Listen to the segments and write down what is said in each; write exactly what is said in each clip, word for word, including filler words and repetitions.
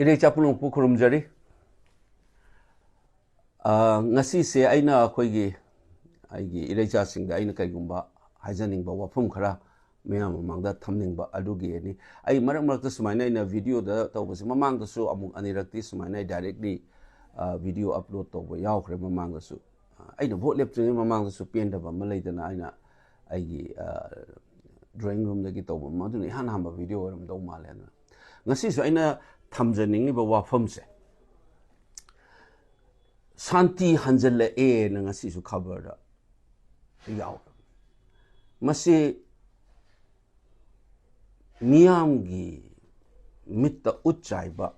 ꯏꯔꯩꯆꯥ ꯄꯨꯝꯅꯃꯛꯄꯨ ꯈꯨꯔꯨꯝꯖꯔꯤ꯫ ꯑ, ꯉꯁꯤꯁꯦ ꯑꯩꯅ ꯑꯩꯈꯣꯏꯒꯤ, ꯑꯩꯒꯤ ꯏꯔꯩꯆꯥꯁꯤꯡꯗ ꯑꯩꯅ ꯀꯩꯒꯨꯝꯕ ꯍꯥꯏꯖꯅꯤꯡꯕ ꯋꯥꯐꯝ ꯈꯔ ꯃꯌꯥꯝ ꯃꯃꯥꯡꯗ ꯊꯝꯅꯤꯡꯕ ꯑꯗꯨꯒꯤꯅꯤ꯫ ꯑꯩ ꯃꯔꯛ ꯃꯔꯛꯇ ꯁꯨꯃꯥꯏꯅ ꯑꯩꯅ videoꯗ ꯇꯧꯕꯁꯦ, ꯃꯃꯥꯡꯗꯁꯨ ꯑꯃꯨꯛ ꯑꯅꯤꯔꯛꯇꯤ ꯁꯨꯃꯥꯏꯅ ꯑꯩ directly, ꯑ, video upload ꯇꯧꯕ ꯌꯥꯎꯈ꯭ꯔꯦ ꯃꯃꯥꯡꯗꯁꯨ꯫ ꯑ, ꯑꯩꯅ vote ꯂꯦꯞꯇ꯭ꯔꯤꯉꯩ ꯃꯃꯥꯡꯗꯁꯨ ꯄꯦꯟꯗꯕ ꯑꯃ ꯂꯩꯗꯅ ꯑꯩꯅ ꯑꯩꯒꯤ, ꯑ, drawing roomꯗꯒꯤ ꯇꯧꯕ ꯑꯃ, ꯑꯗꯨꯅ ꯏꯍꯥꯟ ꯍꯥꯟꯕ video ꯑꯣꯏꯔꯝꯗꯧ ꯃꯥꯜꯂꯦ꯫ ꯑꯗꯨꯅ ꯉꯁꯤꯁꯨ ꯑꯩꯅ ꯊꯝꯖꯅꯤꯡꯉꯤꯕ ꯋꯥꯐꯝꯁꯦ, ꯁꯥꯟꯇꯤ ꯍꯟꯖꯜꯂꯛꯑꯦꯅ ꯉꯁꯤꯁꯨ ꯈꯕꯔꯗ ꯌꯥꯎꯔꯦ꯫ ꯃꯁꯤ ꯃꯤꯌꯥꯝꯒꯤ ꯃꯤꯠꯇ ꯎꯠ ꯆꯥꯏꯕ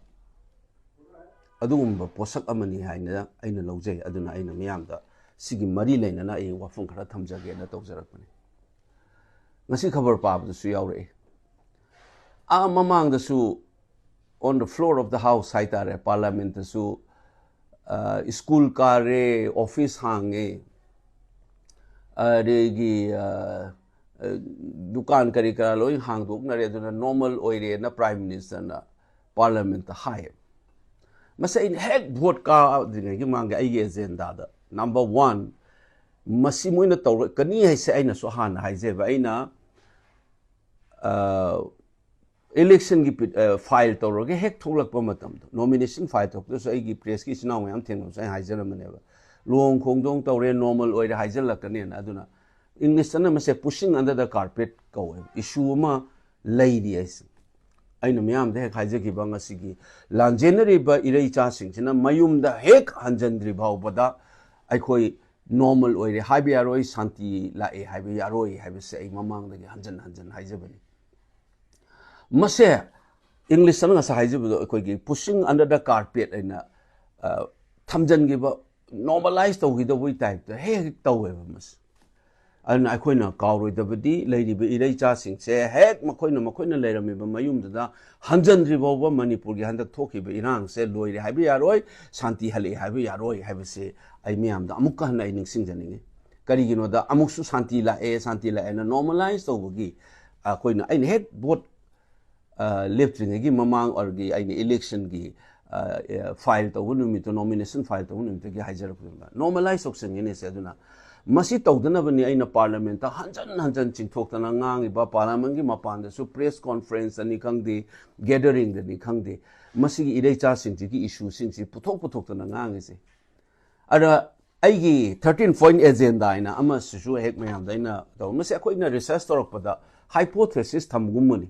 ꯑꯗꯨꯒꯨꯝꯕ ꯄꯣꯠꯁꯛ ꯑꯃꯅꯤ ꯍꯥꯏꯅ ꯑꯩꯅ ꯂꯧꯖꯩ꯫ ꯑꯗꯨꯅ ꯑꯩꯅ ꯃꯤꯌꯥꯝꯗ ꯁꯤꯒꯤ ꯃꯔꯤ ꯂꯩꯅꯅ ꯑꯩ ꯋꯥꯐꯝ ꯈꯔ ꯊꯝꯖꯒꯦꯅ ꯇꯧꯖꯔꯛꯄꯅꯤ꯫ ꯉꯁꯤ ꯈꯕꯔ ꯄꯥꯕꯗꯁꯨ ꯌꯥꯎꯔꯛꯏ꯫ ꯑꯥ ꯃꯃꯥꯡꯗꯁꯨ on the floor of the house ꯍꯥꯏꯇꯥꯔꯦ, parliamentꯇꯁꯨ, ꯑ, school ꯀꯥꯔꯦ, office ꯍꯥꯡꯉꯦ, ꯑꯗꯒꯤ, ꯑ, ꯑ, ꯗꯨꯀꯥꯟ ꯀꯔꯤ ꯀꯔꯥ ꯂꯣꯏ ꯍꯥꯡꯗꯣꯛꯅꯔꯦ, ꯑꯗꯨꯅ normal ꯑꯣꯏꯔꯦꯅ Prime Ministerꯅ parliamentꯇ ꯍꯥꯏꯌꯦ꯫ ꯃꯁꯤ ꯑꯩꯅ ꯍꯦꯛ vote ꯀꯥꯗ꯭ꯔꯤꯉꯩꯒꯤ ꯃꯃꯥꯡꯒꯤ ꯑꯩꯒꯤ agendaꯗ number one, ꯃꯁꯤ ꯃꯣꯏꯅ ꯇꯧꯔꯛꯀꯅꯤ ꯍꯥꯏꯁꯦ ꯑꯩꯅꯁꯨ ꯍꯥꯟꯅ ꯍꯥꯏꯖꯩꯕ꯫ ꯑꯩꯅ, ꯑ, electionꯒꯤ ꯄꯤ-, ꯑ, file ꯇꯧꯔꯒ ꯍꯦꯛ ꯊꯣꯛꯂꯛꯄ ꯃꯇꯝꯗ, nomination file ꯇꯧꯔꯛꯄꯗꯁꯨ ꯑꯩꯒꯤ pressꯀꯤ ꯏꯆꯤꯟ ꯏꯅꯥꯎ ꯃꯌꯥꯝ ꯊꯦꯡꯅꯕꯁꯨ ꯑꯩꯅ ꯍꯥꯏꯖꯔꯝꯕꯅꯦꯕ, "ꯂꯨꯍꯣꯡ ꯈꯣꯡꯗꯣꯡ ꯇꯧꯔꯦ, normal ꯑꯣꯏꯔꯦ" ꯍꯥꯏꯖꯜꯂꯛꯀꯅꯦꯅ꯫ ꯑꯗꯨꯅ Englishꯇꯅ ꯃꯁꯦ pushing under the carpet ꯀꯧꯋꯦ꯫ Issue ꯑꯃ ꯂꯩꯔꯤ ꯍꯥꯏꯁꯦ꯫ ꯑꯩꯅ ꯃꯤꯌꯥꯝꯗ ꯍꯦꯛ ꯍꯥꯏꯖꯈꯤꯕ, ꯉꯁꯤꯒꯤ ꯂꯥꯟꯖꯦꯟꯅꯔꯤꯕ ꯏꯔꯩꯆꯥꯁꯤꯡꯁꯤꯅ ꯃꯌꯨꯝꯗ ꯍꯦꯛ ꯍꯟꯖꯤꯟꯗ꯭ꯔꯤ ꯐꯥꯎꯕꯗ ꯑꯩꯈꯣꯏ normal ꯑꯣꯏꯔꯦ ꯍꯥꯏꯕ ꯌꯥꯔꯣꯏ, ꯁꯥꯟꯇꯤ ꯂꯥꯛꯑꯦ ꯍꯥꯏꯕ ꯌꯥꯔꯣꯏ ꯍꯥꯏꯕꯁꯦ ꯑꯩ ꯃꯃꯥꯡꯗꯒꯤ ꯍꯟꯖꯟ ꯍꯟꯖꯟ ꯍꯥꯏꯖꯕꯅꯤ꯫ ꯃꯁꯦ Englishꯇꯅ ꯉꯁꯥꯏ ꯍꯥꯏꯖꯕꯗꯣ ꯑꯩꯈꯣꯏꯒꯤ pushing under the carpet ꯍꯥꯏꯅ, ꯑ, ꯊꯝꯖꯤꯟꯈꯤꯕ, normalise ꯇꯧꯈꯤꯗꯧꯕꯒꯤ typeꯇ ꯍꯦꯛ ꯍꯦꯛ ꯇꯧꯋꯦꯕ ꯃꯁꯤ꯫ ꯑꯗꯨꯅ ꯑꯩꯈꯣꯏꯅ ꯀꯥꯎꯔꯣꯏꯗꯕꯗꯤ, ꯂꯩꯔꯤꯕ ꯏꯔꯩꯆꯥꯁꯤꯡꯁꯦ ꯍꯦꯛ ꯃꯈꯣꯏꯅ, ꯃꯈꯣꯏꯅ ꯂꯩꯔꯝꯃꯤꯕ ꯃꯌꯨꯝꯗꯨꯗ ꯍꯟꯖꯟꯗ꯭ꯔꯤ ꯐꯥꯎꯕ ꯃꯅꯤꯄꯨꯔꯒꯤ ꯍꯟꯗꯛ ꯊꯣꯛꯈꯤꯕ ꯏꯔꯥꯡꯁꯦ ꯂꯣꯏꯔꯦ ꯍꯥꯏꯕ ꯌꯥꯔꯣꯏ, ꯁꯥꯟꯇꯤ ꯍꯜꯂꯛꯑꯦ ꯍꯥꯏꯕ ꯌꯥꯔꯣꯏ ꯍꯥꯏꯕꯁꯦ ꯑꯩ ꯃꯤꯌꯥꯝꯗ ꯑꯃꯨꯛꯀ ꯍꯟꯅ ꯑꯩ ꯅꯤꯡꯁꯤꯡꯖꯅꯤꯡꯉꯤ꯫ ꯀꯔꯤꯒꯤꯅꯣꯗ ꯑꯃꯨꯛꯁꯨ ꯁꯥꯟꯇꯤ ꯂꯥꯛꯑꯦ, ꯁꯥꯟꯇꯤ ꯂꯥꯛꯑꯦꯅ normalise ꯇꯧꯕꯒꯤ ꯑꯩꯈꯣꯏꯅ, ꯑꯩꯅ ꯍꯦꯛ vote ꯂꯦꯞꯇ꯭ꯔꯤꯉꯩꯒꯤ ꯃꯃꯥꯡ ꯑꯣꯔꯒꯤ ꯑꯩꯅ ꯏꯂꯦꯛꯁꯟꯒꯤ ꯐꯥꯏꯜ ꯇꯧꯕ ꯅꯨꯃꯤꯠꯇꯣ, ꯅꯣꯃꯤꯅꯦꯁꯟ ꯐꯥꯏꯜ ꯇꯧꯕ ꯅꯨꯃꯤꯠꯇꯒꯤ ꯍꯥꯏꯖꯔꯛꯄꯗꯨꯅ ꯅꯣꯔꯃꯦꯂꯥꯏꯁ ꯇꯧꯁꯟꯒꯅꯤ ꯁꯦ꯫ ꯑꯗꯨꯅ ꯃꯁꯤ ꯇꯧꯗꯅꯕꯅꯤ ꯑꯩꯅ ꯄꯥꯔꯂꯤꯌꯥꯃꯦꯟꯠꯇ ꯍꯟꯖꯟ ꯍꯟꯖꯟ ꯆꯤꯡꯊꯣꯛꯇꯅ ꯉꯥꯡꯉꯤꯕ, ꯄꯥꯔꯂꯤꯌꯥꯃꯦꯟꯠꯀꯤ ꯃꯄꯥꯟꯗꯁꯨ ꯄ꯭ꯔꯦꯁ ꯀꯣꯟꯐ꯭ꯔꯦꯟꯁꯇꯅꯤ ꯈꯪꯗꯦ, ꯒꯦꯗꯔꯤꯡꯗꯅꯤ ꯈꯪꯗꯦ, ꯃꯁꯤꯒꯤ ꯏꯔꯩꯆꯥꯁꯤꯡꯁꯤꯒꯤ ꯏꯁꯨꯁꯤꯡꯁꯤ ꯄꯨꯊꯣꯛ ꯄꯨꯊꯣꯛꯇꯅ ꯉꯥꯡꯉꯤꯁꯦ꯫ ꯑꯗ ꯑꯩꯒꯤ ꯊꯥꯔꯇꯤꯟ ꯄꯣꯏꯟꯠ ꯑꯦꯖꯦꯟꯗꯥ ꯍꯥꯏꯅ ꯑꯃꯁꯤꯁꯨ ꯍꯦꯛ ꯃꯌꯥꯝꯗ ꯑꯩꯅ ꯇꯧ, ꯃꯁꯤ ꯑꯩꯈꯣꯏꯅ ꯔꯤꯁꯔꯁ ꯇꯧꯔꯛꯄꯗ ꯍꯥꯏꯄꯣꯊꯦꯁꯤꯁ ꯊꯝꯒꯨꯝꯕꯅꯤ꯫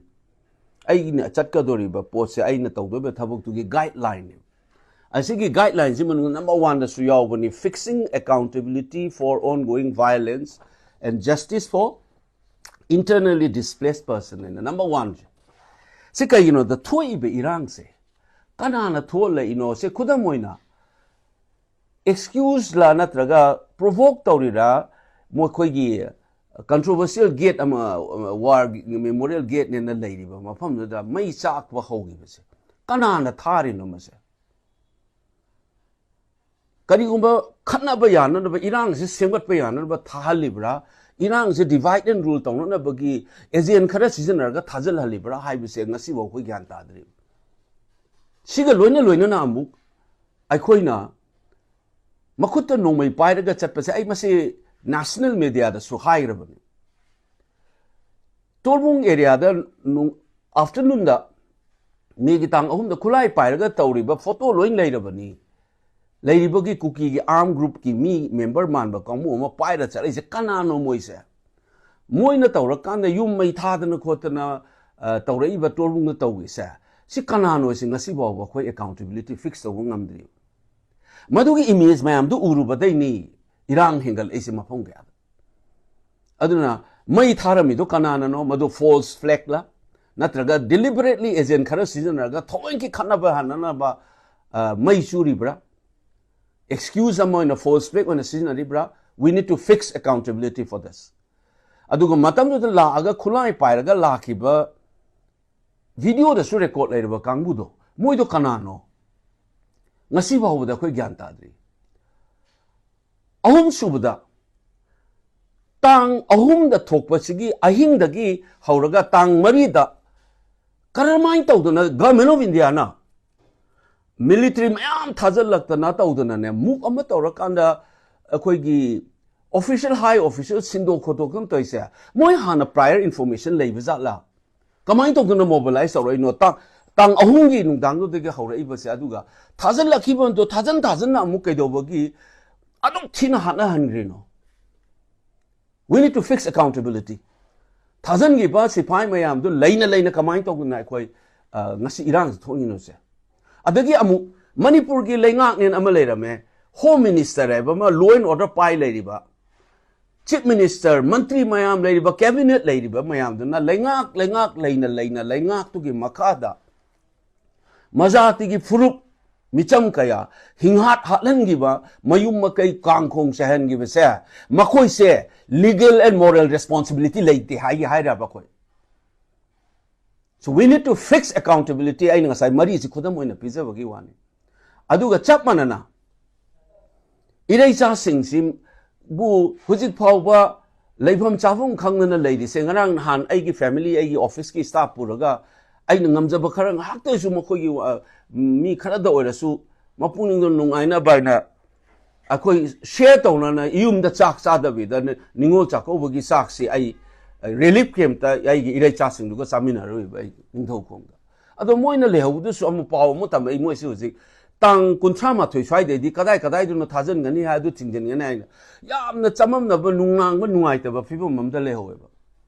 ꯑꯩꯅ ꯆꯠꯀꯗꯧꯔꯤꯕ ꯄꯣꯠꯁꯦ, ꯑꯩꯅ ꯇꯧꯗꯣꯔꯤꯕ ꯊꯕꯛꯇꯨꯒꯤ ꯒꯥꯏꯗꯂꯥꯏꯟꯅꯦꯕ꯫ ꯑꯁꯤꯒꯤ ꯒꯥꯏꯗꯂꯥꯏꯟꯁꯤ ꯃꯅꯨꯡꯗ ꯅꯝꯕꯔ ꯋꯥꯟꯗꯁꯨ ꯌꯥꯎꯕꯅꯤ, fixing accountability for ongoing violence and justice for internally displaced person ꯍꯥꯏꯅ ꯅꯝꯕꯔ ꯋꯥꯟꯁꯦ꯫ ꯁꯤ ꯀꯩꯒꯤꯅꯣꯗ ꯊꯣꯛꯏꯕ ꯏꯔꯥꯡꯁꯦ ꯀꯅꯥꯅ ꯊꯣꯛꯍꯜꯂꯛꯏꯅꯣ? ꯁꯦ ꯈꯨꯗꯝ ꯑꯣꯏꯅ ꯑꯦꯛꯁꯀ꯭ꯌꯨꯁꯂ ꯅꯠꯇ꯭ꯔꯒ ꯄ꯭ꯔꯣꯚꯣꯛ ꯇꯧꯔꯤꯔꯥ? ꯃꯈꯣꯏꯒꯤ ꯀꯟꯇ꯭ꯔꯣꯚꯔꯁꯤꯌꯦꯜ ꯒꯦꯠ ꯑꯃ, ꯋꯥꯔ ꯃꯦꯃꯣꯔꯤꯌꯦꯜ ꯒꯦꯠꯅꯦꯅ ꯂꯩꯔꯤꯕ ꯃꯐꯝꯗꯨꯗ ꯃꯩ ꯆꯥꯛꯄ ꯍꯧꯈꯤꯕꯁꯦ ꯀꯅꯥꯅ ꯊꯥꯔꯤꯅꯣ? ꯃꯁꯦ ꯀꯔꯤꯒꯨꯝꯕ ꯈꯠꯅꯕ ꯌꯥꯅꯅꯕ, ꯏꯔꯥꯡꯁꯤ ꯁꯦꯝꯒꯠꯄ ꯌꯥꯅꯅꯕ ꯊꯥꯍꯜꯂꯤꯕ꯭ꯔꯥ? ꯏꯔꯥꯡꯁꯤ divide and rule ꯇꯧꯅꯅꯕꯒꯤ ꯑꯦꯖꯦꯟ ꯈꯔ ꯁꯤꯖꯤꯟꯅꯔꯒ ꯊꯥꯖꯤꯜꯍꯜꯂꯤꯕ꯭ꯔꯥ ꯍꯥꯏꯕꯁꯦ ꯉꯁꯤꯐꯥꯎ ꯑꯩꯈꯣꯏ ꯒ꯭ꯌꯥꯟ ꯇꯥꯗ꯭ꯔꯤ꯫ ꯁꯤꯒ ꯂꯣꯏꯅ ꯂꯣꯏꯅꯅ ꯑꯃꯨꯛ ꯑꯩꯈꯣꯏꯅ ꯃꯈꯨꯠꯇ ꯅꯣꯡꯃꯩ ꯄꯥꯏꯔꯒ ꯆꯠꯄꯁꯦ, ꯑꯩ ꯃꯁꯤ ꯅꯦꯁꯅꯦꯜ ꯃꯦꯗꯤꯌꯥꯗꯁꯨ ꯍꯥꯏꯈ꯭ꯔꯕꯅꯤ꯫ ꯇꯣꯔꯕꯨꯡ ꯑꯦꯔꯤꯌꯥꯗ ꯑꯥꯐꯇꯔꯅꯨꯟꯗ, ꯃꯦꯒꯤ ꯇꯥꯡ ꯑꯍꯨꯝꯗ ꯈꯨꯠꯂꯥꯏ ꯄꯥꯏꯔꯒ ꯇꯧꯔꯤꯕ ꯐꯣꯇꯣ ꯂꯣꯏ ꯂꯩꯔꯕꯅꯤ꯫ ꯂꯩꯔꯤꯕꯒꯤ ꯀꯨꯀꯤꯒꯤ ꯑꯥꯔꯝ ꯒ꯭ꯔꯨꯞꯀꯤ ꯃꯤ ꯃꯦꯝꯕꯔ ꯃꯥꯟꯕ ꯀꯥꯡꯕꯨ ꯑꯃ ꯄꯥꯏꯔ ꯆꯠꯂꯛꯏꯁꯦ ꯀꯅꯥꯅꯣ ꯃꯣꯏꯁꯦ? ꯃꯣꯏꯅ ꯇꯧꯔꯀꯥꯟꯗ ꯌꯨꯝ ꯃꯩ ꯊꯥꯗꯅ ꯈꯣꯠꯇꯅ, ꯑ, ꯇꯧꯔꯛꯏꯕ ꯇꯣꯔꯕꯨꯡꯗ ꯇꯧꯔꯤꯁꯦ, ꯁꯤ ꯀꯅꯥꯅꯣ ꯁꯤ ꯉꯁꯤ ꯐꯥꯎꯕ ꯑꯩꯈꯣꯏ ꯑꯦꯀꯥꯎꯟꯇꯦꯕꯤꯂꯤꯇꯤ ꯐꯤꯛꯁ ꯇꯧꯕ ꯉꯝꯗ꯭ꯔꯤꯕ꯫ ꯃꯗꯨꯒꯤ ꯏꯃꯦꯖ ꯃꯌꯥꯝꯗꯨ ꯎꯔꯨꯕꯗꯩꯅꯤ ꯏꯔꯥꯡ ꯍꯦꯟꯒꯠꯂꯛꯏꯁꯦ ꯃꯐꯝ ꯀꯌꯥꯗ꯫ ꯑꯗꯨꯅ ꯃꯩ ꯊꯥꯔꯝꯃꯤꯗꯣ ꯀꯅꯥꯅꯅꯣ? ꯃꯗꯨ ꯐꯣꯜꯁ ꯐ꯭ꯂꯦꯒꯂ ꯅꯠꯇ꯭ꯔꯒ ꯗꯤꯂꯤꯕꯔꯦꯠꯂꯤ ꯑꯦꯖꯦꯟ ꯈꯔ ꯁꯤꯖꯤꯟꯅꯔꯒ ꯊꯑꯣꯏꯒꯤ ꯈꯠꯅꯕ ꯍꯥꯟꯅꯅꯕ, ꯑ, ꯃꯩ ꯆꯨꯔꯤꯕ꯭ꯔꯥ? ꯑꯦꯛꯁꯀ꯭ꯌꯨꯁ ꯑꯃ ꯑꯣꯏꯅ ꯐꯣꯜꯁ ꯐ꯭ꯂꯦꯒ ꯑꯣꯏꯅ ꯁꯤꯖꯤꯟꯅꯔꯤꯕ꯭ꯔꯥ? We need to fix accountability for this. ꯑꯗꯨꯒ ꯃꯇꯝꯗꯨꯗ ꯂꯥꯛꯑꯒ ꯈꯨꯠꯂꯥꯏ ꯄꯥꯏꯔꯒ ꯂꯥꯛꯈꯤꯕ, ꯚꯤꯗꯤꯑꯣꯗꯁꯨ ꯔꯦꯀꯣꯔꯗ ꯂꯩꯔꯕ ꯀꯥꯡꯕꯨꯗꯣ, ꯃꯣꯏꯗꯣ ꯀꯅꯥꯅꯣ? ꯉꯁꯤ ꯐꯥꯎꯕꯗ ꯑꯩꯈꯣꯏ ꯒ꯭ꯌꯥꯟ ꯇꯥꯗ꯭ꯔꯤ꯫ ꯑꯍꯨꯝꯁꯨꯕꯗ, ꯇꯥꯡ ꯑꯍꯨꯝꯗ ꯊꯣꯛꯄꯁꯤꯒꯤ ꯑꯍꯤꯡꯗꯒꯤ ꯍꯧꯔꯒ ꯇꯥꯡ ꯃꯔꯤꯗ ꯀꯔꯝꯍꯥꯏꯅ ꯇꯧꯗꯅ Government of Indiaꯅ military ꯃꯌꯥꯝ ꯊꯥꯖꯤꯜꯂꯛꯇꯅ ꯇꯧꯗꯅꯅꯦ, move ꯑꯃ ꯇꯧꯔꯀꯥꯟꯗ ꯑꯩꯈꯣꯏꯒꯤ official, high official ꯁꯤꯟꯗꯣꯛ ꯈꯣꯠꯇꯣꯛꯇꯅ ꯇꯧꯔꯤꯁꯦ, ꯃꯣꯏ ꯍꯥꯟꯅ prior information ꯂꯩꯕ ꯖꯥꯠꯂꯥ? ꯀꯃꯥꯏꯅ ꯇꯧꯗꯅ mobilize ꯇꯧꯔꯛꯏꯅꯣ? ꯇꯥꯡ, ꯇꯥꯡ ꯑꯍꯨꯝꯒꯤ ꯅꯨꯡꯗꯥꯡꯗꯨꯗꯒꯤ ꯍꯧꯔꯛꯏꯕꯁꯦ, ꯑꯗꯨꯒ ꯊꯥꯖꯤꯜꯂꯛꯈꯤꯕꯗꯣ ꯊꯥꯖꯟ ꯊꯥꯖꯟꯅ ꯑꯃꯨꯛ ꯀꯩꯗꯧꯕꯒꯤ ꯑꯗꯨꯛ ꯊꯤꯅ ꯍꯥꯠꯅꯍꯟꯈ꯭ꯔꯤꯅꯣ? We need to fix accountability. ꯊꯥꯖꯤꯟꯈꯤꯕ ꯁꯤꯐꯥꯏ ꯃꯌꯥꯝꯗꯨ ꯂꯩꯅ ꯂꯩꯅ ꯀꯃꯥꯏꯅ ꯇꯧꯗꯅ ꯑꯩꯈꯣꯏ, ꯑ, ꯉꯁꯤ ꯏꯔꯥꯡꯁꯤ ꯊꯣꯛꯏꯅꯣꯁꯦ? ꯑꯗꯒꯤ ꯑꯃꯨꯛ ꯃꯅꯤꯄꯨꯔꯒꯤ ꯂꯩꯉꯥꯛꯅꯦꯅ ꯑꯃ ꯂꯩꯔꯝꯃꯦ, Home Minister ꯍꯥꯏꯕ ꯑꯃ, law and order ꯄꯥꯏ ꯂꯩꯔꯤꯕ, Chief Minister, ꯃꯟꯇ꯭ꯔꯤ ꯃꯌꯥꯝ ꯂꯩꯔꯤꯕ, cabinet ꯂꯩꯔꯤꯕ ꯃꯌꯥꯝꯗꯨꯅ ꯂꯩꯉꯥꯛ, ꯂꯩꯉꯥꯛ ꯂꯩꯅ ꯂꯩꯅ ꯂꯩꯉꯥꯛꯇꯨꯒꯤ ꯃꯈꯥꯗ ꯃꯖꯥꯇꯤꯒꯤ ꯐꯨꯔꯨꯞ ꯃꯤꯆꯝ ꯀꯌꯥ ꯍꯤꯡꯍꯥꯠ ꯍꯥꯠꯍꯟꯈꯤꯕ, ꯃꯌꯨꯝ ꯃꯀꯩ ꯀꯥꯡꯈꯣꯡ ꯆꯥꯏꯍꯟꯈꯤꯕꯁꯦ, ꯃꯈꯣꯏꯁꯦ legal and moral responsibility ꯂꯩꯇꯦ ꯍꯥꯏꯒꯦ ꯍꯥꯏꯔꯕ ꯑꯩꯈꯣꯏ? So we need to fix accountability. ꯑꯩꯅ ꯉꯁꯥꯏ ꯃꯔꯤꯁꯤ ꯈꯨꯗꯝ ꯑꯣꯏꯅ ꯄꯤꯖꯕꯒꯤ ꯋꯥꯅꯤ꯫ ꯑꯗꯨꯒ ꯆꯞ ꯃꯥꯟꯅꯅ ꯏꯔꯩꯆꯥꯁꯤꯡꯁꯤꯕꯨ ꯍꯧꯖꯤꯛ ꯐꯥꯎꯕ ꯂꯩꯐꯝ ꯆꯥꯐꯝ ꯈꯪꯗꯅ ꯂꯩꯔꯤꯁꯦ, ꯉꯔꯥꯡ ꯅꯍꯥꯟ ꯑꯩꯒꯤ family, ꯑꯩꯒꯤ officeꯀꯤ staff ꯄꯨꯔꯒ ꯑꯩꯅ ꯉꯝꯖꯕ ꯈꯔ ꯉꯥꯏꯍꯥꯛꯇ ꯑꯣꯏꯔꯁꯨ ꯃꯈꯣꯏꯒꯤ, ꯑ, ꯃꯤ ꯈꯔꯗ ꯑꯣꯏꯔꯁꯨ ꯃꯄꯨꯛꯅꯤꯡꯗꯣ ꯅꯨꯡꯉꯥꯏꯅꯕ ꯍꯥꯏꯅ ꯑꯩꯈꯣꯏ share ꯇꯧꯅꯅ ꯌꯨꯝꯗ ꯆꯥꯛ ꯆꯥꯗꯕꯤꯗ ꯅꯤ-, ꯅꯤꯉꯣꯜ ꯆꯥꯛꯀꯧꯕꯒꯤ ꯆꯥꯛꯁꯤ ꯑꯩ, ꯑ, relief campꯇ ꯑꯩꯒꯤ ꯏꯔꯩꯆꯥꯁꯤꯡꯗꯨꯒ ꯆꯥꯃꯤꯟꯅꯔꯨꯏꯕ ꯑꯩ ꯅꯤꯡꯊꯧꯈꯣꯡꯗ꯫ ꯑꯗꯣ ꯃꯣꯏꯅ ꯂꯩꯍꯧꯕꯗꯨꯁꯨ ꯑꯃꯨꯛ ꯄꯥꯎ ꯑꯃꯨꯛ ꯇꯝꯃꯛꯏ, ꯃꯣꯏꯁꯤ ꯍꯧꯖꯤꯛ ꯇꯥꯡ ꯀꯨꯟꯊ꯭ꯔꯥ ꯃꯥꯊꯣꯏ ꯁ꯭ꯋꯥꯏꯗꯩꯗꯤ ꯀꯗꯥꯏ ꯀꯗꯥꯏꯗꯅꯣ ꯊꯥꯖꯤꯟꯒꯅꯤ ꯍꯥꯏ, ꯑꯗꯨ ꯊꯤꯡꯖꯤꯟꯒꯅꯤ ꯍꯥꯏꯅ ꯌꯥꯝꯅ ꯆꯃꯝꯅꯕ, ꯅꯨꯡꯅꯥꯡꯕ, ꯅꯨꯡꯉꯥꯏꯇꯕ ꯐꯤꯕꯝ ꯑꯃꯗ ꯂꯩꯍꯧꯋꯦꯕ꯫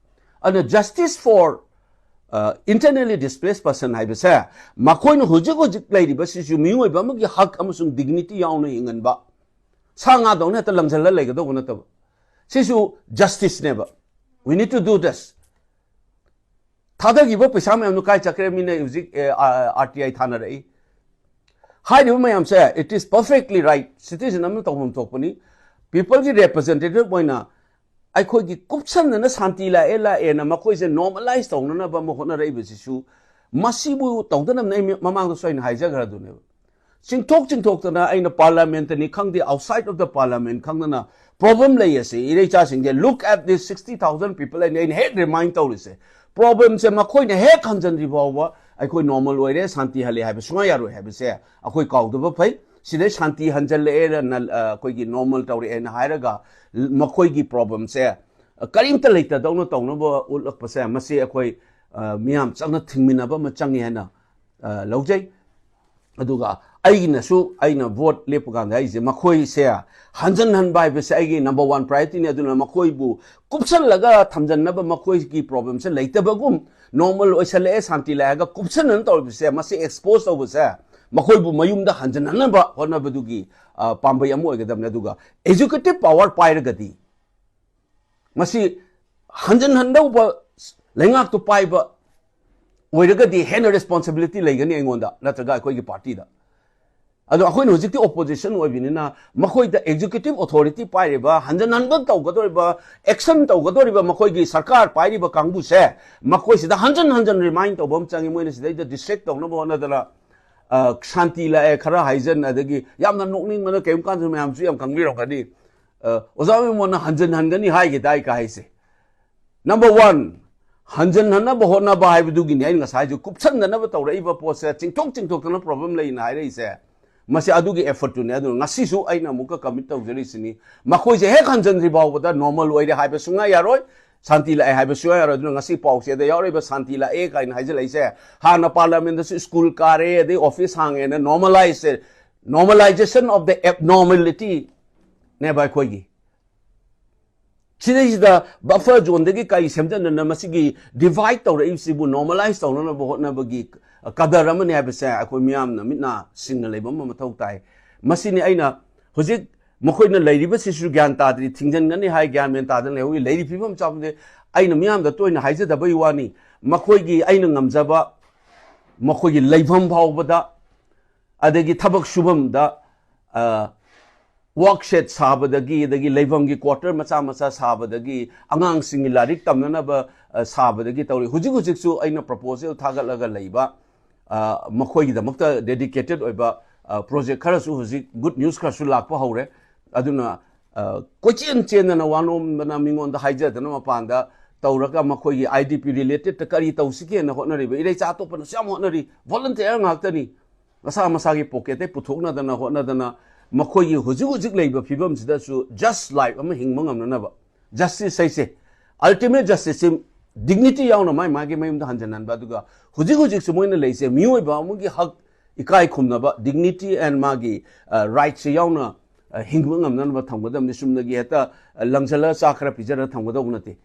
ꯑꯗꯨꯅ justice for, uh, internally displaced person ꯍꯥꯏꯕꯁꯦ, ꯃꯈꯣꯏꯅ ꯍꯧꯖꯤꯛ ꯍꯧꯖꯤꯛ ꯂꯩꯔꯤꯕꯁꯤꯁꯨ ꯃꯤꯑꯣꯏꯕ ꯑꯃꯒꯤ ꯍꯛ ꯑꯃꯁꯨꯡ dignity ꯌꯥꯎꯅ ꯍꯤꯡꯍꯟꯕ, ꯁꯥ ꯉꯥꯗꯧꯅ ꯍꯦꯛꯇ ꯂꯪꯁꯤꯜꯂ ꯂꯩꯒꯗꯧꯕ ꯅꯠꯇꯕ, ꯁꯤꯁꯨ justiceꯅꯦꯕ꯫ We need to do this. ꯊꯥꯗꯈꯤꯕ ꯄꯩꯁꯥ ꯃꯌꯥꯝꯗꯨ ꯀꯥꯏ ꯆꯠꯈ꯭ꯔꯦ? ꯃꯤꯅ ꯍꯧꯖꯤꯛ, ꯑꯦ, ꯑꯥ, RTI ꯊꯥꯅꯔꯛꯏ꯫ ꯍꯥꯏꯔꯤꯕ ꯃꯌꯥꯝꯁꯦ, it is perfectly right, citizen ꯑꯃꯅ ꯇꯧꯐꯝ ꯊꯣꯛꯄꯅꯤ꯫ Peopleꯒꯤ representative ꯑꯣꯏꯅ ꯑꯩꯈꯣꯏꯒꯤ ꯀꯨꯞꯁꯟꯗꯅ ꯁꯥꯟꯇꯤ ꯂꯥꯛꯑꯦ, ꯂꯥꯛꯑꯦꯅ ꯃꯈꯣꯏꯁꯦ normalize ꯇꯧꯅꯅꯕ ꯑꯃ ꯍꯣꯠꯅꯔꯛꯏꯕꯁꯤꯁꯨ, ꯃꯁꯤꯕꯨ ꯇꯧꯗꯅꯕꯅꯦ꯫ ꯑꯩ ꯃꯃꯥꯡꯗꯁꯨ ꯑꯩꯅ ꯍꯥꯏꯖꯈ꯭ꯔꯗꯨꯅꯦꯕ꯫ ꯆꯤꯡꯊꯣꯛ ꯆꯤꯡꯊꯣꯛꯇꯅ ꯑꯩꯅ parliamentꯅꯤ ꯈꯪꯗꯦ, outside of the parliament ꯈꯪꯗꯅ problem ꯂꯩ ꯑꯁꯤ ꯏꯔꯩꯆꯥꯁꯤꯡꯁꯦ, look at this sixty thousand people ꯑꯩꯅ, ꯑꯩꯅ ꯍꯦꯛ remind ꯇꯧꯔꯤꯁꯦ꯫ ꯄ꯭ꯔꯣꯕ꯭ꯂꯦꯝꯁꯦ ꯃꯈꯣꯏꯅ ꯍꯦꯛ ꯍꯟꯖꯤꯟꯗ꯭ꯔꯤ ꯐꯥꯎꯕ ꯑꯩꯈꯣꯏ ꯅꯣꯔꯃꯦꯜ ꯑꯣꯏꯔꯦ, ꯁꯥꯟꯇꯤ ꯍꯜꯂꯦ ꯍꯥꯏꯕ ꯁꯨꯡꯌꯥ ꯌꯥꯔꯣꯏ ꯍꯥꯏꯕꯁꯦ ꯑꯩꯈꯣꯏ ꯀꯥꯎꯗꯕ ꯐꯩ꯫ ꯁꯤꯗꯩ ꯁꯥꯟꯇꯤ ꯍꯟꯖꯜꯂꯛꯑꯦꯅ, ꯑ, ꯑꯩꯈꯣꯏꯒꯤ ꯅꯣꯔꯃꯦꯜ ꯇꯧꯔꯛꯑꯦꯅ ꯍꯥꯏꯔꯒ ꯃꯈꯣꯏꯒꯤ ꯄ꯭ꯔꯣꯕ꯭ꯂꯦꯝꯁꯦ ꯀꯔꯤꯝꯇ ꯂꯩꯇꯗꯧꯅ ꯇꯧꯅꯕ ꯎꯠꯂꯛꯄꯁꯦ, ꯃꯁꯤ ꯑꯩꯈꯣꯏ, ꯑ, ꯃꯤꯌꯥꯝ ꯆꯪꯅ ꯊꯤꯡꯃꯤꯟꯅꯕ ꯑꯃ ꯆꯪꯉꯦ ꯍꯥꯏꯅ, ꯑ, ꯂꯧꯖꯩ꯫ ꯑꯗꯨꯒ ꯑꯩꯒꯤꯅꯁꯨ, ꯑꯩꯅ ꯚꯣꯠ ꯂꯦꯞꯄ ꯀꯥꯟꯗ ꯑꯩꯁꯦ ꯃꯈꯣꯏꯁꯦ ꯍꯟꯖꯟꯍꯟꯕ ꯍꯥꯏꯕꯁꯦ ꯑꯩꯒꯤ ꯅꯝꯕꯔ ꯋꯥꯟ ꯄ꯭ꯔꯥꯏꯌꯣꯔꯤꯇꯤꯅꯤ꯫ ꯑꯗꯨꯅ ꯃꯈꯣꯏꯕꯨ ꯀꯨꯞꯁꯜꯂꯒ ꯊꯝꯖꯟꯅꯕ, ꯃꯈꯣꯏꯒꯤ ꯄ꯭ꯔꯣꯕ꯭ꯂꯦꯝꯁꯦ ꯂꯩꯇꯕꯒꯨꯝ, ꯅꯣꯔꯃꯦꯜ ꯑꯣꯏꯁꯜꯂꯛꯑꯦ, ꯁꯥꯟꯇꯤ ꯂꯥꯛꯑꯒ ꯀꯨꯞꯁꯟꯅꯅ ꯇꯧꯔꯤꯕꯁꯦ, ꯃꯁꯤ ꯑꯦꯛꯁꯄꯣꯖ ꯇꯧꯕꯁꯦ ꯃꯈꯣꯏꯕꯨ ꯃꯌꯨꯝꯗ ꯍꯟꯖꯟꯍꯟꯅꯕ ꯍꯣꯠꯅꯕꯗꯨꯒꯤ, ꯑ, ꯄꯥꯝꯕꯩ ꯑꯃ ꯑꯣꯏꯒꯗꯕꯅꯤ꯫ ꯑꯗꯨꯒ ꯑꯦꯖꯨꯀꯦꯇꯤꯚ ꯄꯥꯋꯔ ꯄꯥꯏꯔꯒꯗꯤ ꯃꯁꯤ ꯍꯟꯖꯟꯍꯟꯗꯧꯕ ꯂꯩꯉꯥꯛꯇꯨ ꯄꯥꯏꯕ ꯑꯣꯏꯔꯒꯗꯤ ꯍꯦꯟꯅ ꯔꯦꯁꯄꯣꯟꯁꯤꯕꯤꯂꯤꯇꯤ ꯂꯩꯒꯅꯤ ꯑꯩꯉꯣꯟꯗ ꯅꯠꯇ꯭ꯔꯒ ꯑꯩꯈꯣꯏꯒꯤ ꯄꯥꯔꯇꯤꯗ꯫ ꯑꯗꯣ ꯑꯩꯈꯣꯏꯅ ꯍꯧꯖꯤꯛꯇꯤ ꯑꯣꯄꯣꯖꯤꯁꯟ ꯑꯣꯏꯕꯅꯤꯅ ꯃꯈꯣꯏꯗ ꯑꯦꯛꯖꯤꯀ꯭ꯌꯨꯇꯤꯚ ꯑꯣꯊꯣꯔꯤꯇꯤ ꯄꯥꯏꯔꯤꯕ, ꯍꯟꯖꯟꯍꯟꯕ ꯇꯧꯒꯗꯧꯔꯤꯕ, ꯑꯦꯛꯁꯟ ꯇꯧꯒꯗꯧꯔꯤꯕ ꯃꯈꯣꯏꯒꯤ ꯁꯔꯀꯥꯔ ꯄꯥꯏꯔꯤꯕ ꯀꯥꯡꯕꯨꯁꯦ, ꯃꯈꯣꯏꯁꯤꯗ ꯍꯟꯖꯟ ꯍꯟꯖꯟ ꯔꯤꯃꯥꯏꯟ ꯇꯧꯕ ꯑꯃ ꯆꯪꯉꯤ꯫ ꯃꯣꯏꯅ ꯁꯤꯗꯩꯗ ꯗꯤꯁꯇ꯭ꯔꯦꯛ ꯇꯧꯅꯕ ꯍꯣꯠꯅꯗꯅ, ꯑ, ꯁꯥꯟꯇꯤ ꯂꯥꯛꯑꯦ ꯈꯔ ꯍꯥꯏꯖꯟ, ꯑꯗꯒꯤ ꯌꯥꯝꯅ ꯅꯣꯛꯅꯤꯡꯕꯅ ꯀꯔꯤꯒꯨꯝꯕ ꯀꯥꯟꯗ ꯃꯌꯥꯝꯁꯨ ꯌꯥꯝ ꯈꯪꯕꯤꯔꯝꯒꯅꯤ꯫ ꯑ, ꯑꯣꯖꯥ ꯃꯤꯃꯣꯟꯅ ꯍꯟꯖꯟ ꯍꯟꯒꯅꯤ ꯍꯥꯏꯒꯦ ꯇꯥꯏ ꯀꯥꯏꯁꯦ꯫ ꯅꯝꯕꯔ ꯋꯥꯟ, ꯍꯟꯖꯟꯍꯟꯅꯕ ꯍꯣꯠꯅꯕ ꯍꯥꯏꯕꯗꯨꯒꯤꯅꯤ ꯑꯩꯅ ꯉꯁꯥꯏꯁꯨ ꯀꯨꯞꯁꯟꯗꯅꯕ ꯇꯧꯔꯛꯏꯕ ꯄꯣꯠꯁꯦ, ꯆꯤꯡꯊꯣꯛ ꯆꯤꯡꯊꯣꯛꯇꯅ ꯄ꯭ꯔꯣꯕ꯭ꯂꯦꯝ ꯂꯩꯅ ꯍꯥꯏꯔꯛꯏꯁꯦ꯫ ꯃꯁꯤ ꯑꯗꯨꯒꯤ ꯑꯦꯐꯔꯠꯇꯨꯅꯤ꯫ ꯑꯗꯨꯅ ꯉꯁꯤꯁꯨ ꯑꯩꯅ ꯑꯃꯨꯛꯀ ꯀꯃꯤꯠ ꯇꯧꯖꯔꯤꯁꯤꯅꯤ, ꯃꯈꯣꯏꯁꯦ ꯍꯦꯛ ꯍꯟꯖꯟꯗ꯭ꯔꯤ ꯐꯥꯎꯕꯗ ꯅꯣꯔꯃꯦꯜ ꯑꯣꯏꯔꯦ ꯍꯥꯏꯕ ꯁꯨꯡꯌꯥ ꯌꯥꯔꯣꯏ, ꯁꯥꯟꯇꯤ ꯂꯥꯛꯑꯦ ꯍꯥꯏꯕ ꯁꯨꯡꯌꯥ ꯌꯥꯔꯣꯏ꯫ ꯑꯗꯨꯅ ꯉꯁꯤ ꯄꯥꯎꯆꯦꯗ ꯌꯥꯎꯔꯤꯕ ꯁꯥꯟꯇꯤ ꯂꯥꯛꯑꯦ ꯀꯥꯏꯅ ꯍꯥꯏꯖꯤꯜꯂꯛꯏꯁꯦ, ꯍꯥꯟꯅ ꯄꯥꯔꯂꯤꯌꯥꯃꯦꯟꯗꯁꯨ ꯁ꯭ꯀꯨꯜ ꯀꯥꯔꯦ, ꯑꯗꯩ ꯑꯣꯐꯤꯁ ꯍꯥꯡꯉꯦꯅ normalize, normalization of the abnormality ꯅꯦꯕ ꯑꯩꯈꯣꯏꯒꯤ꯫ ꯁꯤꯗꯩꯁꯤꯗ ꯕꯐꯔ ꯖꯣꯟꯗꯒꯤ ꯀꯔꯤ ꯁꯦꯝꯖꯟꯗꯅ ꯃꯁꯤꯒꯤ ꯗꯤꯚꯥꯏꯠ ꯇꯧꯔꯛꯏꯕꯁꯤꯕꯨ ꯅꯣꯔꯃꯦꯂꯥꯏꯁ ꯇꯧꯅꯅꯕ ꯍꯣꯠꯅꯕꯒꯤ ꯀꯗꯔ ꯑꯃꯅꯤ ꯍꯥꯏꯕꯁꯦ ꯑꯩꯈꯣꯏ ꯃꯤꯌꯥꯝꯅ ꯃꯤꯠ ꯅꯥ ꯁꯤꯡꯅ ꯂꯩꯕ ꯑꯃ ꯃꯊꯧ ꯇꯥꯏ꯫ ꯃꯁꯤꯅꯤ ꯑꯩꯅ ꯍꯧꯖꯤꯛ ꯃꯈꯣꯏꯅ ꯂꯩꯔꯤꯕꯁꯤꯁꯨ ꯒ꯭ꯌꯥꯟ ꯇꯥꯗ꯭ꯔꯤ, ꯊꯤꯡꯖꯤꯟꯒꯅꯤ ꯍꯥꯏ, ꯒ꯭ꯌꯥꯟ ꯃꯦꯟ ꯇꯥꯗꯅ ꯂꯩꯍꯧꯔꯤ꯫ ꯂꯩꯔꯤ ꯐꯤꯕꯝ ꯆꯥꯕꯗꯤ ꯑꯩꯅ ꯃꯤꯌꯥꯝꯗ ꯇꯣꯏꯅ ꯍꯥꯏꯖꯗꯕꯩ ꯋꯥꯅꯤ꯫ ꯃꯈꯣꯏꯒꯤ ꯑꯩꯅ ꯉꯝꯖꯕ ꯃꯈꯣꯏꯒꯤ ꯂꯩꯐꯝ ꯐꯥꯎꯕꯗ, ꯑꯗꯒꯤ ꯊꯕꯛ ꯁꯨꯐꯝꯗ, ꯑ, ꯋꯥꯔꯛ ꯁꯦꯠ ꯁꯥꯕꯗꯒꯤ, ꯑꯗꯒꯤ ꯂꯩꯐꯝꯒꯤ ꯀ꯭ꯋꯥꯇꯔ ꯃꯆꯥ ꯃꯆꯥ ꯁꯥꯕꯗꯒꯤ, ꯑꯉꯥꯡꯁꯤꯡꯒꯤ ꯂꯥꯏꯔꯤꯛ ꯇꯝꯅꯅꯕ, ꯑ, ꯁꯥꯕꯗꯒꯤ ꯇꯧꯔꯤ꯫ ꯍꯧꯖꯤꯛ ꯍꯧꯖꯤꯛꯁꯨ ꯑꯩꯅ ꯄ꯭ꯔꯄꯣꯖꯦꯜ ꯊꯥꯒꯠꯂꯒ ꯂꯩꯕ, ꯑ, ꯃꯈꯣꯏꯒꯤꯗꯃꯛꯇ ꯗꯦꯗꯤꯀꯦꯇꯦꯠ ꯑꯣꯏꯕ, ꯑ, ꯄ꯭ꯔꯣꯖꯦꯛ ꯈꯔꯁꯨ ꯍꯧꯖꯤꯛ ꯒꯨꯗ ꯅ꯭ꯌꯨꯁ ꯈꯔꯁꯨ ꯂꯥꯛꯄ ꯍꯧꯔꯦ꯫ ꯑꯗꯨꯅ, ꯑ, ꯀꯣꯏꯆꯦꯟ ꯆꯦꯟꯗꯅ ꯋꯥꯅꯣꯝꯗꯅ ꯃꯤꯉꯣꯟꯗ ꯍꯥꯏꯖꯗꯅ ꯃꯄꯥꯟꯗ ꯇꯧꯔꯒ ꯃꯈꯣꯏꯒꯤ IDP related ꯀꯔꯤ ꯇꯧꯁꯤꯒꯦꯅ ꯍꯣꯠꯅꯔꯤꯕ ꯏꯔꯩꯆꯥ ꯑꯇꯣꯞꯄꯅꯁꯨ ꯌꯥꯝ ꯍꯣꯠꯅꯔꯤ, volunteer ꯉꯥꯛꯇꯅꯤ꯫ ꯃꯁꯥ ꯃꯁꯥꯒꯤ pocket ꯇꯩ ꯄꯨꯊꯣꯛꯅꯗꯅ ꯍꯣꯠꯅꯗꯅ ꯃꯈꯣꯏꯒꯤ ꯍꯧꯖꯤꯛ ꯍꯧꯖꯤꯛ ꯂꯩꯕ ꯐꯤꯕꯝꯁꯤꯗꯁꯨ just life ꯑꯃ ꯍꯤꯡꯕ ꯉꯝꯅꯅꯕ, justice ꯍꯥꯏꯁꯦ, ultimate justice ꯁꯤ dignity ꯌꯥꯎꯅ ꯃꯥꯏ ꯃꯥꯒꯤ ꯃꯌꯨꯝꯗ ꯍꯟꯖꯤꯟꯍꯟꯕ, ꯑꯗꯨꯒ ꯍꯧꯖꯤꯛ ꯍꯧꯖꯤꯛꯁꯨ ꯃꯣꯏꯅ ꯂꯩꯁꯦ ꯃꯤꯑꯣꯏꯕ ꯑꯃꯒꯤ ꯍꯛ, ꯏꯀꯥꯏ ꯈꯨꯝꯅꯕ, dignity and ꯃꯥꯒꯤ, ꯑ, right ꯁꯦ ꯌꯥꯎꯅ, ꯑ, ꯍꯤꯡꯕ ꯉꯝꯅꯅꯕ ꯊꯝꯒꯗꯕꯅꯤ꯫ ꯆꯨꯝꯅꯒꯤ ꯍꯦꯛꯇ, ꯑ, ꯂꯪꯁꯤꯜꯂꯒ ꯆꯥꯛ ꯈꯔ ꯄꯤꯖꯔꯒ ꯊꯝꯒꯗꯧꯕ ꯅꯠꯇꯦ꯫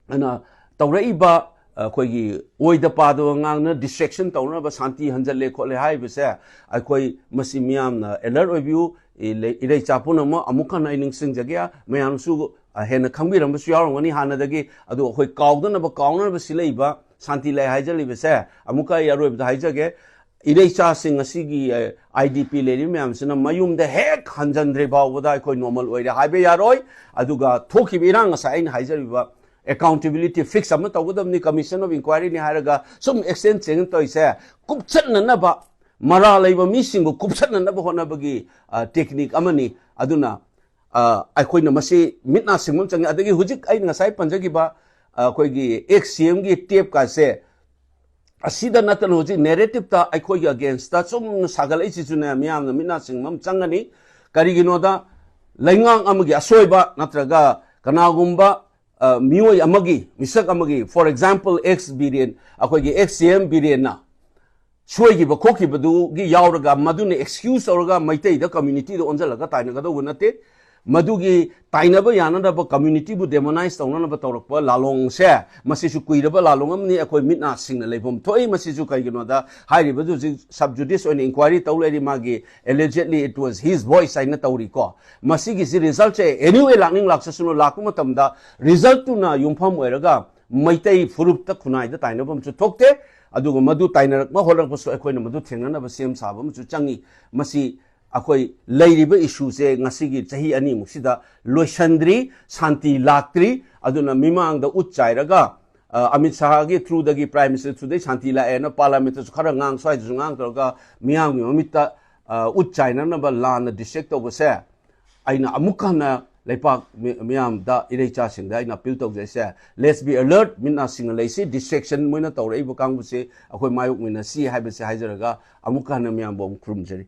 ꯑꯗꯨꯅ ꯇꯧꯔꯛꯏꯕ ꯑꯩꯈꯣꯏꯒꯤ ꯑꯣꯏꯗ ꯄꯥꯗꯕ ꯉꯥꯡꯅ distraction ꯇꯧꯅꯕ, ꯁꯥꯟꯇꯤ ꯍꯟꯖꯜꯂꯦ ꯈꯣꯠꯂꯦ ꯍꯥꯏꯔꯤꯕꯁꯦ, ꯑꯩꯈꯣꯏ ꯃꯁꯤ ꯃꯤꯌꯥꯝꯅ alert ꯑꯣꯏꯕꯤꯌꯨ꯫ ꯏ-, ꯂꯩ-, ꯏꯔꯩꯆꯥ ꯄꯨꯝꯅꯃꯛ ꯑꯃꯨꯛ ꯍꯟꯅ ꯑꯩ ꯅꯤꯡꯁꯤꯡꯖꯒꯦ, ꯃꯌꯥꯝꯁꯨ, ꯑ, ꯍꯦꯟꯅ ꯈꯪꯕꯤꯔꯝꯕꯁꯨ ꯌꯥꯎꯔꯝꯒꯅꯤ ꯍꯥꯟꯅꯗꯒꯤ꯫ ꯑꯗꯨ ꯑꯩꯈꯣꯏ ꯀꯥꯎꯗꯅꯕ, ꯀꯥꯎꯅꯅꯕ ꯁꯤꯜꯂꯛꯏꯕ ꯁꯥꯟꯇꯤ ꯂꯩ ꯍꯥꯏꯖꯔꯤꯕꯁꯦ ꯑꯃꯨꯛꯀ ꯑꯩ ꯑꯔꯣꯏꯕꯗ ꯍꯥꯏꯖꯒꯦ, ꯏꯔꯩꯆꯥꯁꯤꯡ ꯑꯁꯤꯒꯤ, ꯑ, IDP ꯂꯩꯔꯤꯕ ꯃꯌꯥꯝꯁꯤꯅ ꯃꯌꯨꯝꯗ ꯍꯦꯛ ꯍꯟꯖꯟꯗ꯭ꯔꯤ ꯐꯥꯎꯕꯗ ꯑꯩꯈꯣꯏ normal ꯑꯣꯏꯔꯦ ꯍꯥꯏꯕ ꯌꯥꯔꯣꯏ꯫ ꯑꯗꯨꯒ ꯊꯣꯛꯈꯤꯕ ꯏꯔꯥꯡ, ꯉꯁꯥꯏ ꯑꯩꯅ ꯍꯥꯏꯖꯔꯤꯕ accountability fix ꯑꯃ ꯇꯧꯒꯗꯕꯅꯤ, commission of inquiry ꯅꯤ ꯍꯥꯏꯔꯒ ꯁꯨꯝ exchange ꯆꯦꯟ ꯇꯧꯔꯤꯁꯦ ꯀꯨꯞꯁꯠꯅꯅꯕ, ꯃꯔꯥ ꯂꯩꯕ ꯃꯤꯁꯤꯡꯕꯨ ꯀꯨꯞꯁꯠꯅꯅꯕ ꯍꯣꯠꯅꯕꯒꯤ, ꯑ, technique ꯑꯃꯅꯤ꯫ ꯑꯗꯨꯅ, ꯑ, ꯑꯩꯈꯣꯏꯅ ꯃꯁꯤ ꯃꯤꯠ ꯅꯥ ꯁꯤꯡꯕ ꯑꯃ ꯆꯪꯉꯤ꯫ ꯑꯗꯒꯤ ꯍꯧꯖꯤꯛ ꯑꯩꯅ ꯉꯁꯥꯏ ꯄꯟꯖꯈꯤꯕ, ꯑ, ꯑꯩꯈꯣꯏꯒꯤ ex CM ꯒꯤ tape ꯀꯥꯁꯦ, ꯑꯁꯤꯗ ꯅꯠꯇꯅ ꯍꯧꯖꯤꯛ narrative ꯇ ꯑꯩꯈꯣꯏꯒꯤ against ꯇ ꯁꯨꯝ ꯁꯥꯒꯠꯂꯛꯏꯁꯤꯁꯨꯅꯦ, ꯃꯤꯌꯥꯝꯅ ꯃꯤꯠ ꯅꯥ ꯁꯤꯡꯕ ꯑꯃ ꯆꯪꯒꯅꯤ꯫ ꯀꯔꯤꯒꯤꯅꯣꯗ, ꯂꯩꯉꯥꯛ ꯑꯃꯒꯤ ꯑꯁꯣꯏꯕ ꯅꯠꯇ꯭ꯔꯒ ꯀꯅꯥꯒꯨꯝꯕ, ꯑ, ꯃꯤꯑꯣꯏ ꯑꯃꯒꯤ, ꯃꯤꯁꯛ ꯑꯃꯒꯤ, for example, ex ꯕꯤꯔꯦꯟ, ꯑꯩꯈꯣꯏꯒꯤ ex CM ꯕꯤꯔꯦꯟꯅ ꯁꯣꯏꯈꯤꯕ ꯈꯣꯠꯈꯤꯕꯗꯨꯒꯤ ꯌꯥꯎꯔꯒ ꯃꯗꯨꯅ excuse ꯇꯧꯔꯒ ꯃꯩꯇꯩꯗ, community ꯗ ꯑꯣꯟꯁꯤꯜꯂꯒ ꯇꯥꯏꯅꯒꯗꯧꯕ ꯅꯠꯇꯦ꯫ ꯃꯗꯨꯒꯤ ꯇꯥꯏꯅꯕ ꯌꯥꯅꯅꯕ, community ꯕꯨ demonize ꯇꯧꯅꯅꯕ ꯇꯧꯔꯛꯄ ꯂꯥꯂꯣꯡꯁꯦ, ꯃꯁꯤꯁꯨ ꯀꯨꯏꯔꯕ ꯂꯥꯂꯣꯡ ꯑꯃꯅꯤ꯫ ꯑꯩꯈꯣꯏ ꯃꯤꯠ ꯅꯥ ꯁꯤꯡꯅ ꯂꯩꯐꯝ ꯊꯣꯛꯏ꯫ ꯃꯁꯤꯁꯨ ꯀꯩꯒꯤꯅꯣꯗ, ꯍꯥꯏꯔꯤꯕꯗꯨ ꯍꯧꯖꯤꯛ sub judice ꯑꯣꯏꯅ inquiry ꯇꯧ ꯂꯩꯔꯤ꯫ ꯃꯥꯒꯤ allegedly it was his voice ꯍꯥꯏꯅ ꯇꯧꯔꯤꯀꯣ꯫ ꯃꯁꯤꯒꯤꯁꯤ result ꯁꯦ anyway ꯂꯥꯛꯅꯤꯡ ꯂꯥꯛꯆꯁꯅꯨ, ꯂꯥꯛꯄ ꯃꯇꯝꯗ result ꯇꯨꯅ ꯌꯨꯝꯐꯝ ꯑꯣꯏꯔꯒ ꯃꯩꯇꯩ ꯐꯨꯔꯨꯞꯇ ꯈꯨꯟꯅꯥꯏꯗ ꯇꯥꯏꯅꯕ ꯑꯃꯁꯨ ꯊꯣꯛꯇꯦ꯫ ꯑꯗꯨꯒ ꯃꯗꯨ ꯇꯥꯏꯅꯔꯛꯄ ꯍꯣꯠꯅꯔꯛꯄꯁꯨ ꯑꯩꯈꯣꯏꯅ ꯃꯗꯨ ꯊꯦꯡꯅꯅꯕ ꯁꯦꯝ ꯁꯥꯕ ꯑꯃꯁꯨ ꯆꯪꯉꯤ꯫ ꯃꯁꯤ ꯑꯩꯈꯣꯏ ꯂꯩꯔꯤꯕ issue ꯁꯦ ꯉꯁꯤꯒꯤ ꯆꯍꯤ ꯑꯅꯤꯃꯨꯛꯁꯤꯗ ꯂꯣꯏꯁꯟꯗ꯭ꯔꯤ, ꯁꯥꯟꯇꯤ ꯂꯥꯛꯇ꯭ꯔꯤ꯫ ꯑꯗꯨꯅ ꯃꯤꯃꯥꯡꯗ ꯎꯠ ꯆꯥꯏꯔꯒ, ꯑ, ꯑꯃꯤꯠ ꯁꯥꯍꯒꯤ through ꯗꯒꯤ, Prime Minister through ꯗꯒꯤ ꯁꯥꯟꯇꯤ ꯂꯥꯛꯑꯦꯅ Parliament ꯇꯁꯨ ꯈꯔ ꯉꯥꯡ, ꯁ꯭ꯋꯥꯏꯗꯁꯨ ꯉꯥꯡ ꯇꯧꯔꯒ ꯃꯤꯌꯥꯝꯒꯤ ꯃꯃꯤꯠꯇ, ꯑ, ꯎꯠ ꯆꯥꯏꯅꯅꯕ ꯂꯥꯟꯅ distract ꯇꯧꯕꯁꯦ ꯑꯩꯅ ꯑꯃꯨꯛ ꯍꯟꯅ ꯂꯩꯄꯥꯛ ꯃꯤ- ꯃꯤꯌꯥꯝꯗ, ꯏꯔꯩꯆꯥꯁꯤꯡꯗ ꯑꯩꯅ ꯑꯄꯤꯜ ꯇꯧꯖꯩꯁꯦ, let's be alert, ꯃꯤꯠ ꯅꯥ ꯁꯤꯡꯅ ꯂꯩꯁꯤ, distraction ꯃꯣꯏꯅ ꯇꯧꯔꯛꯏꯕ ꯀꯥꯡꯕꯨꯁꯤ ꯑꯩꯈꯣꯏ ꯃꯥꯌꯣꯛꯃꯤꯟꯅꯁꯤ ꯍꯥꯏꯕꯁꯦ ꯍꯥꯏꯖꯔꯒ, ꯑꯃꯨꯛꯀ ꯍꯟꯅ ꯃꯤꯌꯥꯝꯕꯨ ꯑꯃꯨꯛ ꯈꯨꯔꯨꯝꯖꯔꯤ꯫